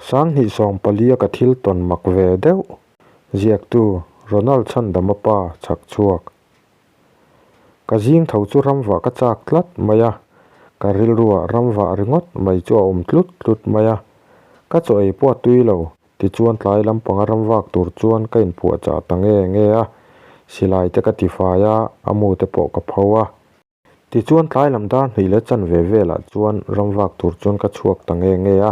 20 sawmpalia ka thil tawn mak ve deuh. Ziaktu, Ronald Chhandama pa chhak chhuak. Ka zing tho chu ramvah ka chak tlat mai a, ka rilruah ramvah ringawt mai chu a awm tlut tlut mai a. Ka chaw ei pawh a tui lo, tichuan tlai lampanga ramvak tur chuan ka inpuahchah ta nge nge a, silai te ka tifai a, a mu te pawh ka pho a. Tichuan tlai lam dar hnih leh chanve velah chuan ramvak tur chuan ka chhuak ta nge nge a,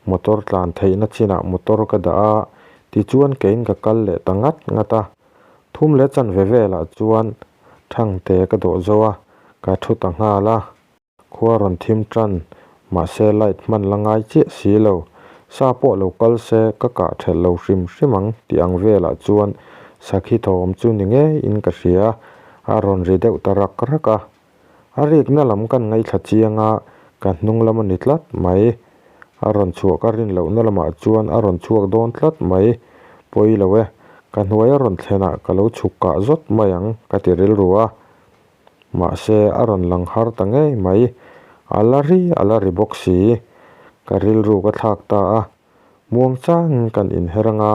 motor tlan theihna chinah motor ka dah a, tichuan keiin ka kal leh ta ngat ngat a. Thum leh chanve velah chuan thangte ka dawh zo a, ka thu ta nghal a. Khua rawn thim tan, mahse light hman la ngai chiah si lo. Sa pawh lo kal se ka kah thelh lo hrim hrim ang tih ang velah chuan sakhi thawm chu ni ngeiin ka hria. A rawn ri deuh ta rak rak a. A rikna lam kan ngaithla chiang a, ka hnung lam a ni tlat mai. A rawn chhuah ka rin lohna lamah chuan a rawn chhuak dawn tlat mai. Pawi lo e, ka hnuai a rawn thlenah ka lo chhuk kah zawt mai ang ka ti rilru a. Mahse, a rawn lang har ta ngei mai. A la ri, a la ri bawk si. Ka rilru ka thlak ta a. Muang changin kan inher anga,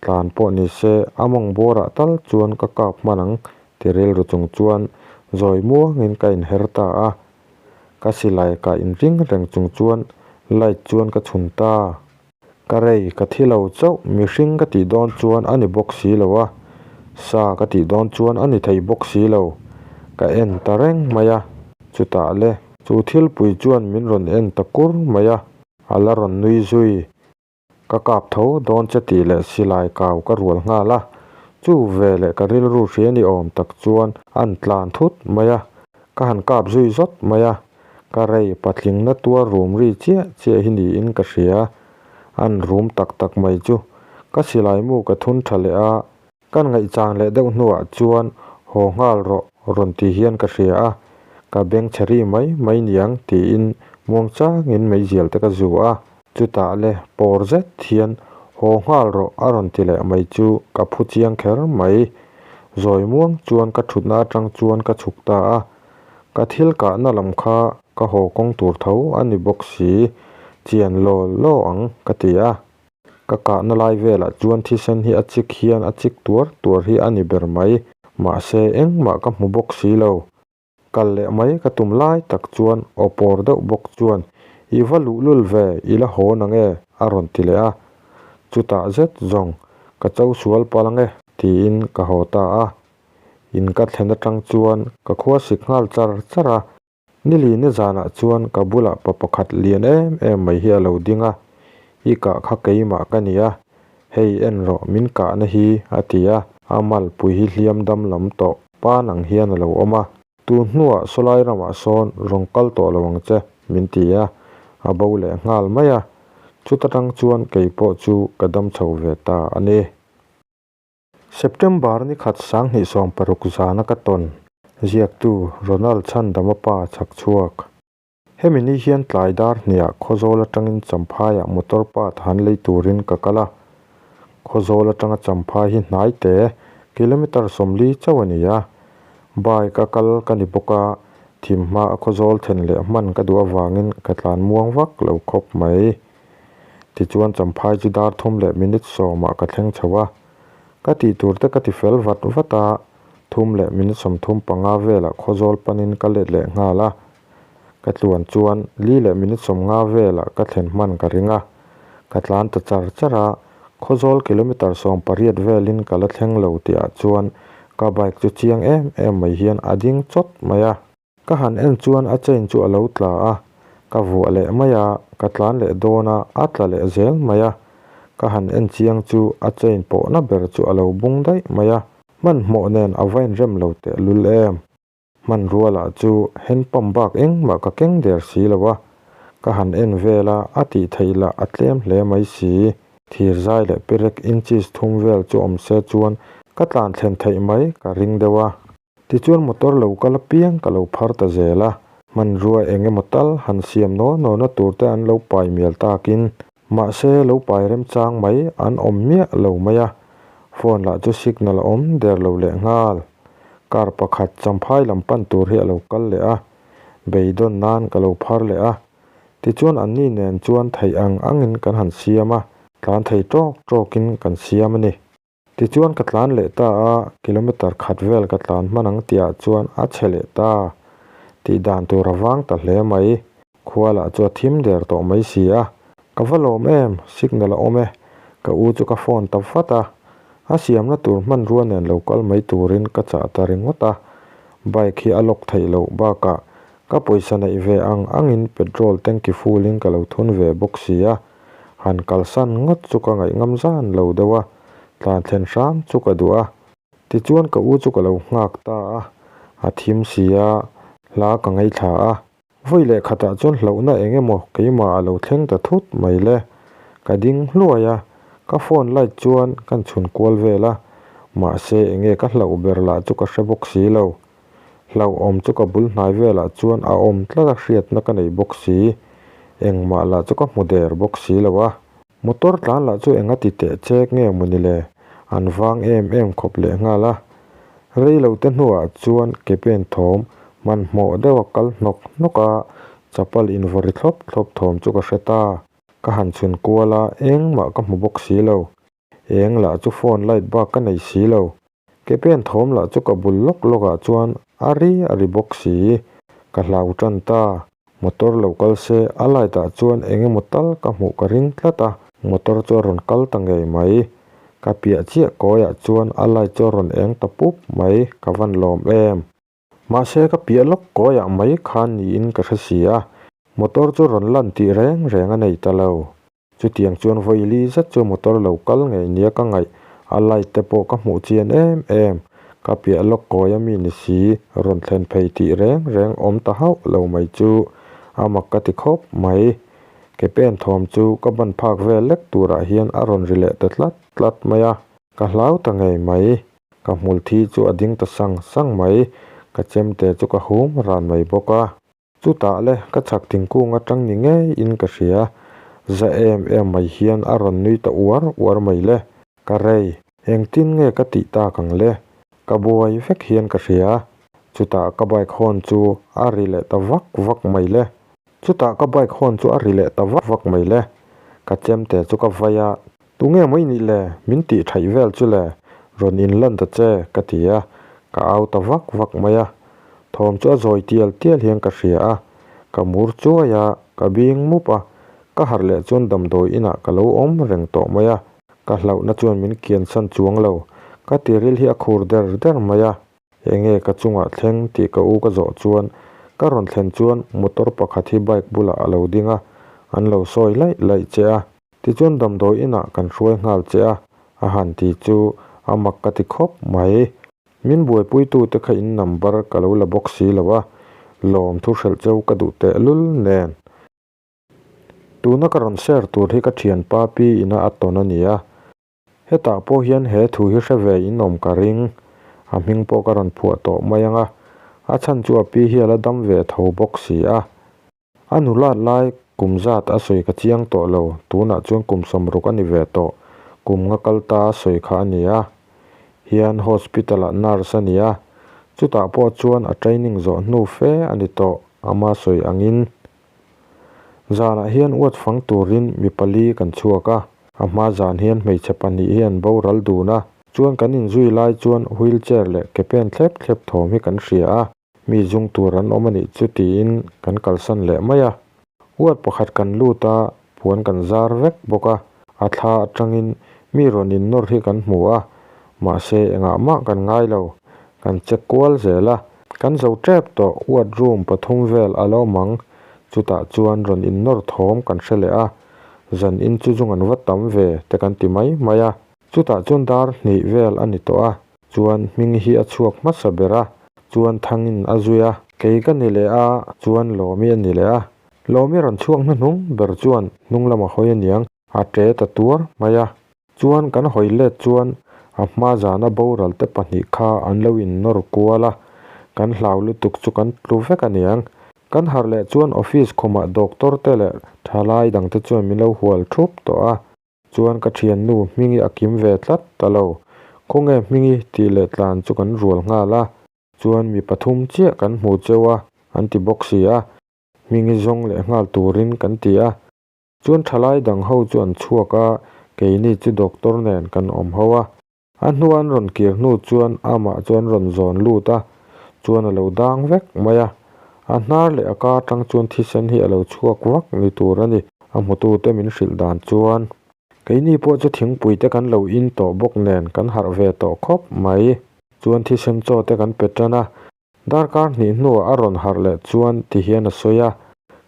tlan pawh ni se, a mawng bawrah tal chuan ka kap hman ang ti rilru chung chuan zawi muangin ka inher ta a. Ka silai ka inring reng chung chuan light chuan ka chhun ta. Ka rei ka thi lo chauh, mihring ka tih dawn chuan a ni bawk si lo a, sa ka tih dawn chuan a ni thei bawk si lo. Ka en ta reng mai a, chutah le chu thilpui chuan min rawn en ta kur mai a, a la rawn nui zui. Ka kap tho dawn che tih leh silai kau ka rual nghal a, chu veleh ka rilru hria ni awm tak chuan an tlan thut mai a, ka han kap zui zawt mai a. Ka rei patlingna tuar rum ri chiah chiah hi niin ka hria. An rum tak tak mai chu. Ka silai mu ka thun tha leh a, kan ngaihchang leh deuh hnuah chuan haw nghal rawh rawn ti hian ka hria a, ka beng chhe ri mai mai niang tiin muang changin meizial te ka zu a. Chutah le pawr zet hian haw nghal rawh a rawn ti leh mai chu ka phu chiang kher mai. Zawi muang chuan ka thutna atang chuan ka chhuk ta a. Ka thil kahna lam kha ka haw kawng tur tho a ni bawk si, chian law law ang ka ti a. Ka kahna lai velah chuan thisen hi a chik hian a chik tuar tuar hi a ni ber mai, mahse engmah ka hmu bawk si lo. Kal leh mai ka tum lai tak chuan aw pawr deuh bawk chuan I va luhlul ve, i la haw nang e a rawn ti leh a. Chutah zet zawng ka cho sual palh ang e tiin ka haw ta a. In ka thlen atang chuan ka khua sik nghal char char a, nili ni zanah chuan ka bulah pa pakhat lian em em mai hi a lo ding a, I kah kha keimah ka ni a, hei en rawh min kahna hi a ti a, a malpui hi hliam dam lam tawh pan ang hian a lo awm a, tun hnuah sawlai ramah sawn rawn kal tawh lo ang che min ti a, a bo leh nghal mai a, chuta tang chuan keipawh chu ka dam chho ve ta a ni. September ni khat 2016 zana ka tawn, ziaktu Ronald Chhandama pa chhak chhuak. Hemi ni hian tlai dar hniah Khawzawl atangin Champhaiah motor path han lei turin ka kal a. Khawzawl atanga Champhai hi hnai te, kilometre 40 chauh a ni a. Bike a kal ka ni bawk a, thim hma a Khawzawl then leh hman ka duh avangin ka tlan muang vak lo khawp mai. Tichuan Champhai chu dar thum leh minute sawmah ka thleng chho a, ka tih tur te ka ti fel vat vat a, thum leh minute 35 velah Khawzawl panin ka let leh nghal a, ka tluan chuan li leh minute 50 velah ka thlen hman ka ring a, ka tlan ta char char a, Khawzawl kilometre 18 velin ka la thleng lo tihah chuan ka bike chu chiang em em mai hian a ding chawt mai a. Ka han en chuan a chain chu a lo tla a, ka vuah leh mai a, ka tlan leh dawn a, a tla leh zel mai a. Ka han en chiang chu a chain pawhna ber chu a lo bung daih mai a, hmanhmawh nen a va inrem lo tehlul em. Hmanrua lah chu hand pump bak engmah ka keng der si lo a, ka han en vel a, a tih theih lah a tlem hle mai si. Thir zai leh perek inches thum vel chu awm se chuan ka tlan thlen theih mai ka ring deuh a. Tichuan motor lo kal apiang ka lo phar ta zel a, hmanrua eng emaw tal han siam naw naw na tur te an lo pai mial takin. Mahse lo pai remchang mai an awm miah lo mai a, phone lah chu signal a awm der lo leh nghal. Car pakhat Champhai lam pan tur hi a lo kal leh a, beidawn nan ka lo phar leh a. Tichuan anni nen chuan theih ang angin kan han siam a, tlan thei tawk tawkin kan siam a ni. Tichuan ka tlan leh ta a, kilometer khat vel ka tlan hman ang tihah chuan a chhe leh ta. Tih dan tur a vang ta hle mai. Khua lah chu a thim der tawh mai si a. Ka va lawm em, signal a awm e. Ka u chu ka phone ta vat a. A siamna tur hmanrua nen lo kal mai turin ka chah ta ringawt a. Bike hi a lock theih loh bakah ka pawisa neih ve ang angin petrol tanky full in ka lo thun ve bawk si a. Han kalsan ngawt chu ka ngaih ngam zan lo deuh a, tlan thlen hram chu ka duh a. Tichuan ka u chu ka lo nghak ta a, a thim si a, hla ka ngaithla a. Vawi leh khatah chuan hlauhna eng emaw keimah a lo thleng ta thut mai le. Ka ding hluai a, ka phone light chuan kan chhun kual vel a, mahse enge ka hlauh ber lah chu ka hre bawk si lo. Hlauhawm chu ka bul hnai velah chuan a awm tlat a hriatna ka nei bawk si. Engmah lah chu ka hmu der bawk si lo a. Motor tlan lah chu enga ti teh chek nge mawni le? An vang em em khawp leh nghal a. Rei lo te hnuah chuan ke pen thawm hmanhmawh deuh a kal hnawk hnawk a, chapal invaw ri thlawp thlawp thawm chu ka hre ta. Ka han chhun kual a, engmah ka hmu bawk si lo. Eng lah chu phone light bak ka nei si lo. Ke pen thawm lah chu ka bul lawk lawk ah chuan a ri a ri bawk si. Ka hlau tan ta. Motor lo kal se a light ah chuan eng emaw tal ka hmuh ka ring tlat a. Motor chu a rawn kal ta ngei mai. Ka piah chiah kawi ah chuan a light chu a rawn eng ta pup mai. Ka van lawm em. Mahse ka piah lawk kawiah mai khan niin ka hre si a, motor chu rawn lan tih reng reng a nei ta lo. Chutiang chuan vawi li zet chu motor lo kal ngei nia ka ngaih, a light te pawh ka hmuh chian em em. Ka piah lawk kawi a mi ni si, rawn thlen phei tih reng reng awm ta hauh lo mai chu a mak ka ti khawp mai. Ke pen thawm chu ka ban phak vel lek turah hian a rawn ri leh ta tlat tlat mai a, ka hlau ta ngei mai. Ka hmul thi chu a ding ta sang sang mai, ka chemte chu ka hum ran mai bawk a. Chutah le ka chhak thingkung atang ni ngeiin ka hria, za em em mai hian a rawn nui ta uar uar mai le. Ka rei, engtin nge ka tih tak ang le? Ka buai vek hian ka hria. Chutah ka bike hawn chu a ri leh ta vak vak mai le. Chutah ka bike hawn chu a ri leh ta vak vak mai le. Ka chemte chu ka vai a, Tunge maw i nih le? Min tih thaih vel chu le, rawn in lan ta che, ka ti a, ka au ta vak vak mai a. Thawm chu a zawi tial tial hian ka hria a, ka mur chuai a, ka bing mup a, ka harh leh chuan damdawi inah ka lo awm reng tawh mai a, ka hlauhna chuan min kiansan chuang lo, ka tiril hi a khur der der mai a. Enge ka chungah thleng tih ka u ka zawh chuan ka rawn thlen chuan motor pakhat hi bike bulah a lo ding a, an lo sawi laih laih che a. Tichuan damdawi inah kan hruai nghal che a, a han ti chu a mak ka ti khawp mai. Min buaipuitute kha in number ka lo la bawk si lo a, lawm thu hrelh cheu ka duh tehlul nen. Tuna ka rawn share tur hi ka thianpa pi ina a tawn a ni a. Hetah pawh hian he thu hi hre ve in awm ka ring. A hming pawh ka rawn phuah tawh mai ang a, a chhan chu a pi hi a la dam ve tho bawk si a. A nulat lai kum zat a sawi ka chiang tawh lo, tunah chuan kum sawmruk a ni ve tawh, kum nga kal ta a sawi kha a ni a. Hian hospital ah nurse a ni a, chutah pawh chuan a training zawh hnu fe a ni tawh, ama sawi angin. Zanah hian uat fang turin mi pali kan chhuak a, a hma zan hian hmeichhe pahnih hi an boral dun a, chuan kan inzui lai chuan wheel chair leh ke pen thlep thlep thawm hi kan hria a, mi zung tur an awm a nih chu tiin kan kalsan leh mai a. Uat pakhat kan lut a, puan kan zar vek bawk a, a thla atangin mi rawn innawr hi kan hmu a, mahse engah mah kan ngai lo, kan check kual zel a. Kan zo tep tawh ward room pathum vel a lo awm ang, chutah chuan rawn innawr thawm kan hre leh a, zan in chu zung an va tam ve te kan ti mai mai a, chutah chuan dar hnih vel a ni tawh a, chuan hming hi a chhuak hmasa ber a, chuan thangin a zui a, kei ka ni leh a, chuan Lawmi a ni leh a, Lawmi rawn chhuak hnuhnung ber chuan hnung lama hawi aniang a ṭe ta tuar mai a. Chuan kan hawi let chuan a hma zana boral te pahnih kha an lo innawr kual a, kan hlau lutuk chu kan tlu vek aniang. Kan harh leh chuan office khumah doctor te leh thalai dang te chuan min lo hual thup tawh a. Chuan ka thiannu Hmingi a kim ve tlat ta lo. Khawnge Hmingi tih leh tlan chu kan rual nghal a. Chuan mi pathum chiah kan hmu cheu a, an ti bawk si a. Hmingi zawng leh nghal turin kan ti a. Chuan thalai dang ho chu an chhuak a, keini chu doctor nen kan awm ho a. A hnua an rawn kir hnu chuan amah chu an rawn zawn lut a, chuan a lo dang vek mai a. A hnar leh a ka atang chuan thisen hi a lo chhuak vak ni tur a ni, a hmutute min hrilh dan chuan. Keini pawh chu thingpui te kan lo in tawh bawk nen kan harh ve tawh khawp mai. Chuan thisen chaw te kan pe tan a, Darkar hnih hnuah a rawn harh leh chuan ti hian a sawi a,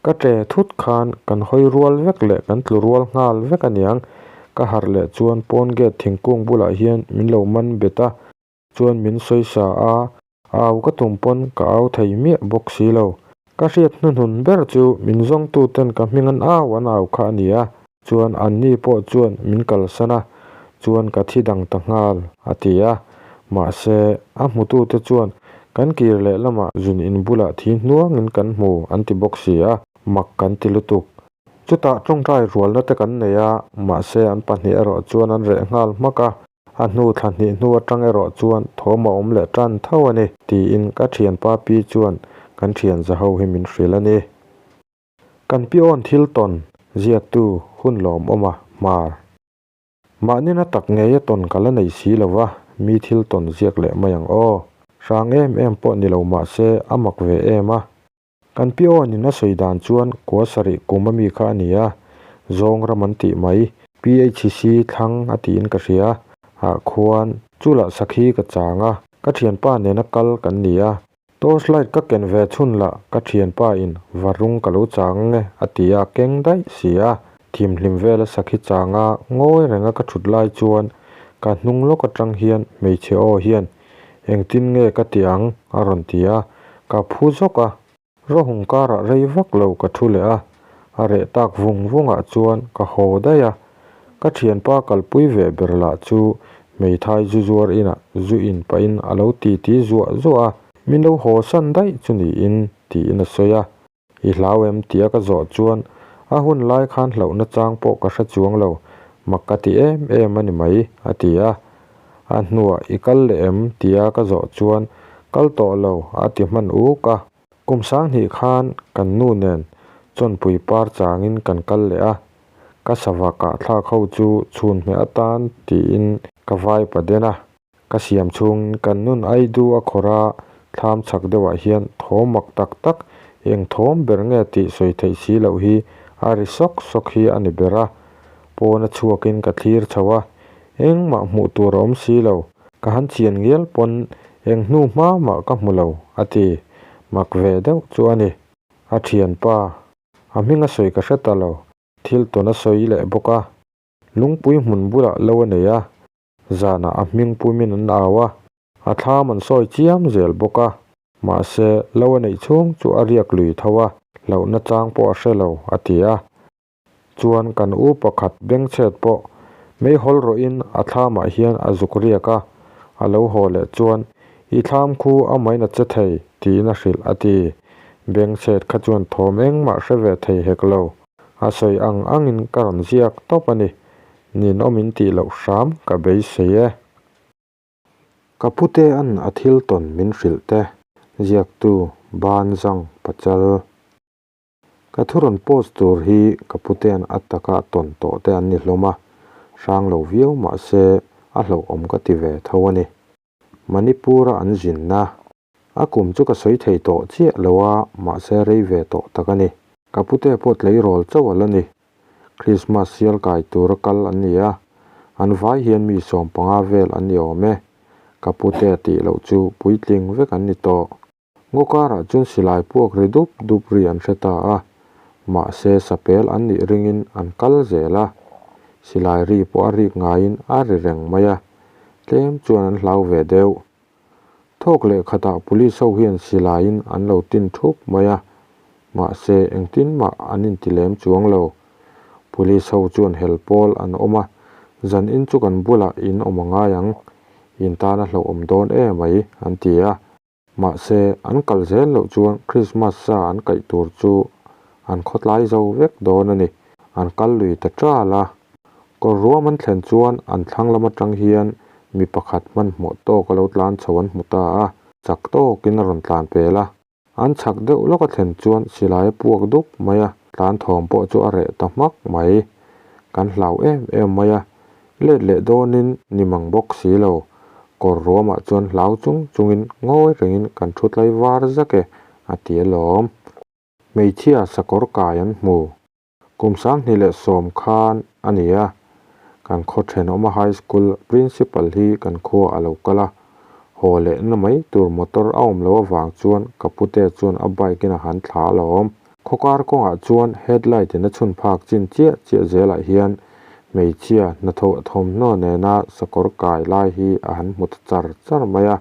Ka ṭe thut khan kan hawi rual vek leh kan tlu rual nghal vek aniang. Ka harh leh chuan pawn gate thingkung bulah hian min lo man bet a, chuan min sawi sa a, au ka tum pawn ka au thei miah bawk si lo. Ka hriat hnuhnun ber chu min zawngtuten ka hming an au an au kha a ni a, Chuan anni pawh chuan min kalsan a, chuan ka thi dang ta nghal, a ti a. Mahse, a hmutute chuan kan kir leh lamah zun in bulah thi hnuangin kan hmu an ti bawk si a, mak kan ti lutuk. Chutah tawngtai rualna te kan nei a, mahse an pahnih erawh chuan an reh nghal hmak a, a hnu thla hnih hnu atang erawh chuan thawm a awm leh tan tho a ni, tiin ka thianpa pi chuan kan thian za ho hi min hrilh a ni. Kan pi awn thil tawn ziaktu hun lawmawm a hmar. Mahni na tak ngei a tawn ka la nei si lo va, mi thil tawn ziak leh mai ang aw. Hrang em em pawh ni lo mah se a mak ve em a. Kan pi awn in a sawi dan chuan kua sarih kum a mi kha a ni a, zawng ram an tih mai, PHC thlang a tiin ka hria, ah khuan chu lah sakhi ka chang a, ka thianpa nena kal kan ni a, Torch light ka ken ve chhun lah ka thianpa in varung ka lo chang ang e a ti a keng daih si a, thimhlim vel a sakhi chang a ngawi reng a ka thut lai chuan ka hnung lawk atang hian hmeichhe aw hian engtin nge ka ti ang a rawn ti a, ka phu zawk a. Rawhung karah rei vak lo ka thu leh a, a reh tak vung vungah chuan ka haw daih a, ka thianpa kalpui ve ber lah chu hmeithai zu zuar inah zu in pahin a lo titi zuah zuah a, min lo haw san daih chu niin tiin a sawi a, I hlau em tia ka zawh chuan a hun lai khan hlauhna chang pawh ka hre chuang lo, mak ka ti em em a ni mai a ti a, a hnuah i kal leh em tia ka zawh chuan kal tawh lo a ti hman uk a. Kum sanghnih khan kan nu nen chawnpui par changin kan kal leh a, ka sava kahthlak ho chu chhun hmeh atan tiin ka vai pa den a. Ka siam chhungin kan nun aidu a khawrh a, thlam chhak deuhah hian thawm mak tak tak, eng thawm ber nge tih sawi theih si loh hi a ri sawk sawk hi a ni ber a. Pawn a chhuakin ka thlir chho a, engmah hmuh tur a awm si lo. Ka han chian ngial pawn eng hnu hma mah ka hmu lo, a ti. Mak ve deuh chu a ni. A thianpa, a hming a sawi ka hre ta lo, thil tawn a sawi leh bawk a. Lungpui hmun bulah lo a nei a, zanah a hming pumin an au a, a thlam an sawi chiam zel bawk a. Mahse, lo a neih chhung chu a riak lui tho a, hlauhna chang pawh a hre lo, a ti a. Chuan kan u pakhat bengchhet pawh meihawl rawhin a thlamah hian a zuk riak a, a lo haw leh chuan i thlam khu a main a che thei tiin a hrilh a ti. Bengchhet kha chuan thawm engmah hre ve thei hek lo. A sawi ang angin ka rawn ziak tawp a ni. Ninawmin tih loh hram ka beisei e. Ka putea'n a thil tawn min hrilh te, ziaktu Banzang Pachal. Ka thu rawn post tur hi ka putea'n a taka tawn tawh te an ni hlawm a, hrang lo viau mah se a hlauhawm ka ti ve tho a ni. Manipur-a an zinna a kum chu ka sawi thei tawh chiah lo a, mahse rei ve tawh tak a ni. Ka putea pawh tleirawl chauh a la ni. Krismas sial kai tura kal an ni a, an vai hian mi 15 vel an ni awm e. Ka putea tih loh chu puitling vek an ni tawh. Ngaw karah chuan silai puak ri dup dup ri an hre ta a, mahse sapel an nih ringin an kal zel a, silai ri pawh a rik ngaiin a ri reng mai a, tlem chuan an hlau ve deuh. Thawk leh khatah police ho hian silaiin an lo tin thup mai a, mahse engtin mah an inti lem chuang lo. Police ho chuan hel pawl an awm a, zan in chu kan bulah in awm a ngai ang, in tan a hlauhawm dawn emai an ti a. Mahse, an kal zel loh chuan Krismas sa an kaih tur chu an khawtlai zo vek dawn a ni. An kal lui ta ṭal a. Kawr ruam an thlen chuan an thlang lam aṭang hian mi pakhat hmanhmawh tawk a lo tlan chho an hmu ta a, chak tawkin a rawn tlan pel a. An chhak deuh lawk a thlen chuan silai a puak dup mai a, tlan thawm pawh chu a reh ta hmak mai. Kan hlau em em mai a, let leh dawnin ni mang bawk si lo. Kawr ruamah chuan hlau chung chungin ngawi rengin kan thu tlai var zak e, a ti alawm. Hmeichhia sakawr kai an hmu. Kum 2010 khan a ni a, kan khaw thenawma High School Principal hi kan khua a lo kal a, haw lehna mai tur motor a awm loh avang chuan ka pute chuan a bike in a han thla alawm. Khawkar kawngah chuan headlight in a chhun phak chin chiah chiah zelah hian hmeichhia hnathawh thawmhnaw nena sakawr kai lai hi a han hmu ta char char mai a,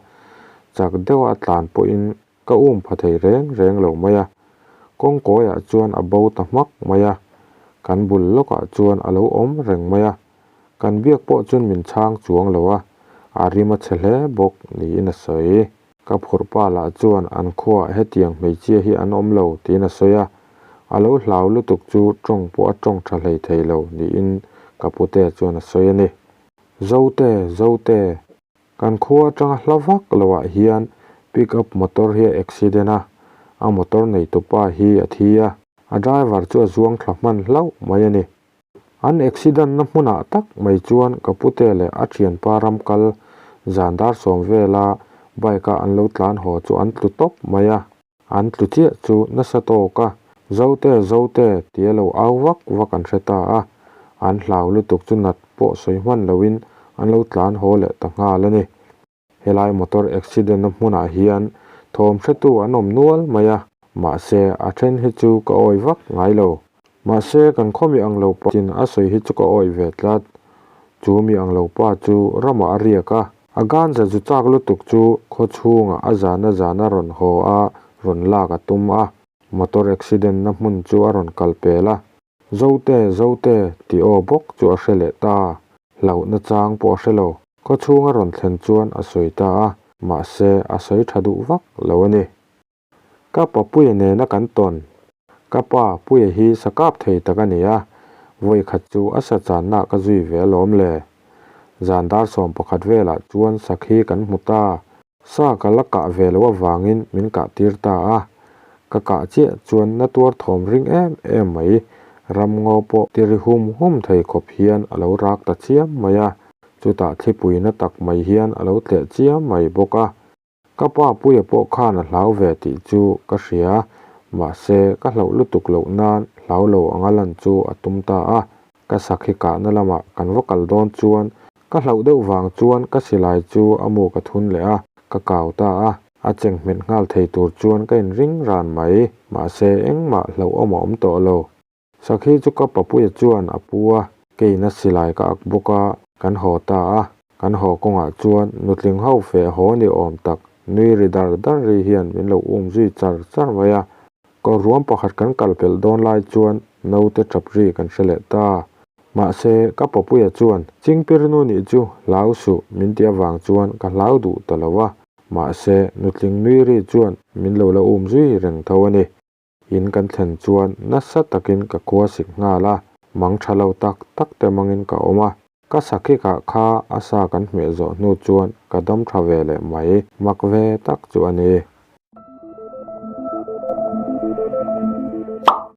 chak deuha a tlan pawhin Ka um pha thei reng reng lo mai a, kawngkawiah chuan a bo ta hmak mai a, kan bul lawkah chuan a lo awm reng mai a, kan biak pawh chuan min chhang chuang lo a, a rim a chhe hle bawk niin a sawi. Ka phurh pa lah chuan an khuaah hetiang hmeichhia hi an awm lo tiin a sawi a, a lo hlau lutuk chu tawng pawh a tawng tha hlei thei lo niin ka pute chuan a sawi a ni. Zote, Zote, Kan khua atanga hla vak loah hian pick up motor hi a accident a, a motor neitupa hi a thi a, a driver chu a zuang thla hman hlauh mai a ni. An accident na hmunah tak mai chuan ka pute leh a thianpa ram kal zan dar sawm vela bike a an lo tlan haw chu an tlu tawp mai a, an tlu chiah chu nasa tawk a, Zote, Zote tia lo au vak vak an hre ta a, an hlau lutuk chu nat pawh sawi hman loin an lo tlan haw leh ta nghal a ni. Helai motor accident na hmunah hian thawm hretu an awm nual mai a, mahse a then hi chu ka awi vak ngai lo. Mahse kan khaw mi ang lo pa chin a sawi hi chu ka awi ve tlat. Chu mi ang lo pa chu ramah a riak a, a ganja zu chak lutuk chu khaw chhungah a zana zana rawn haw a rawn lak a tum a, motor accident na hmun chu a rawn kal pel a. Zote, Zote, tih aw bawk chu a hre leh ta. Hlauhna chang pawh a hre lo. Khaw chhung a rawn thlen chuan a sawi ta a, mahse a sawi tha duh vak lo a ni. Ka pa Puia nena kan tawn. Ka pa Puia hi sa kap thei tak a ni a, vawi khat chu a sa channa ka zui ve alawm le. Zan dar 11 velah chuan sakhi kan hmu ta. Sa ka la kah ve loh avangin min kah tir ta a, ka kah chiah chuan na tuar thawm ring em em mai, ramngaw pawh ti ri hum hum thei khawp hian a lo rak ta chiam mai a, chutah thlipui na tak mai hian a lo tleh chiam mai bawk a. Ka pa Puia pawh khan a hlau ve tih chu ka hria, mahse ka hlauh lutuk loh nan hlau lo anga lan chu a tum ta a, Ka sakhi kahna lamah kan va kal dawn chuan ka hlauh deuh vang chuan ka silai chu a mu ka thun leh a, ka kau ta a. A cheng hmet nghal thei tur chuan ka inring ran mai, mahse engmah hlauhawm a awm tawh lo. Sakhi chu ka papuia chuan a pu a, keiin a silai ka ak bawk a, kan haw ta a. Kan haw kawngah chuan nutling ho feh haw ni awm tak nui ri dar dar ri hian min lo um zui char char mai a. Kawr ruam pakhat kan kal pelh dawn lai chuan naute tap ri kan hre leh ta. Mahse, ka papuia chuan Chingpirnu nih chu hlau suh min ti avang chuan ka hlau duh ta lo a. Mahse, nutling nui ri chuan min lo la um zui reng tho a ni. In kan thlen chuan nasa takin ka khua sik nghal a, mang tha lo tak tak te mangin ka awm a. Ka sakhikah kha a sa kan hmeh zawh hnu chuan ka dam tha ve leh mai, mak ve tak chu a ni.